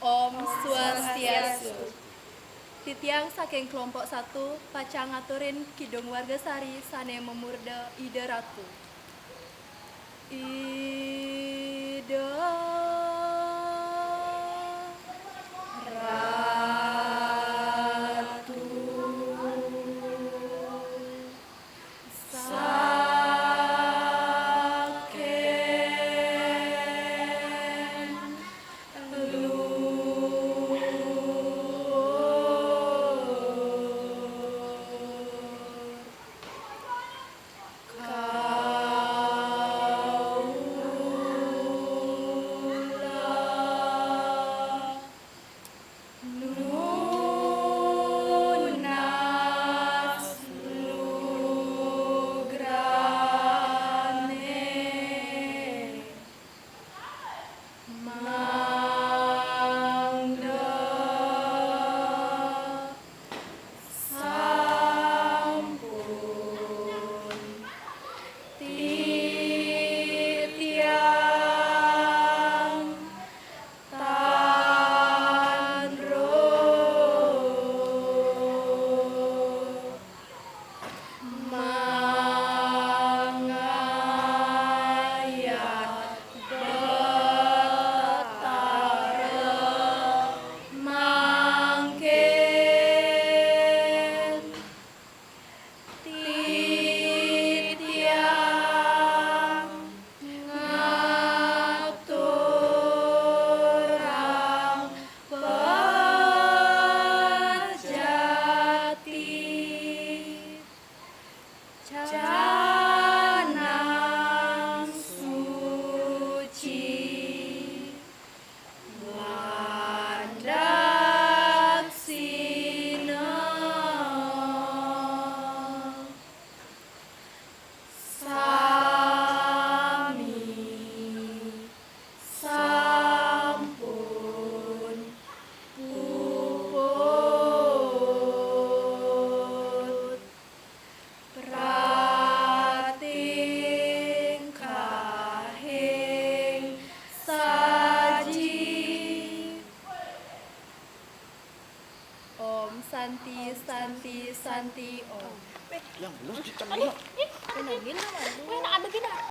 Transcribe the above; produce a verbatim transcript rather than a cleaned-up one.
Om Swastiastu. Titiang saking kelompok satu pacang ngaturin Kidung Warga Sari sane memurda Ida Ratu. Ida Ratu saking luhur. Kaula nunas lugrane mangda sampun titiang tanduk mangayat Betara mangkin titiang ngaturang pejati canang suci lan daksina. Sami sampun puput pratingkahing saji. Om Santi, Santi, Santi, Om. Yang belum, cek dulu. Ih, ih, ih, ih, ih, enak ada gini.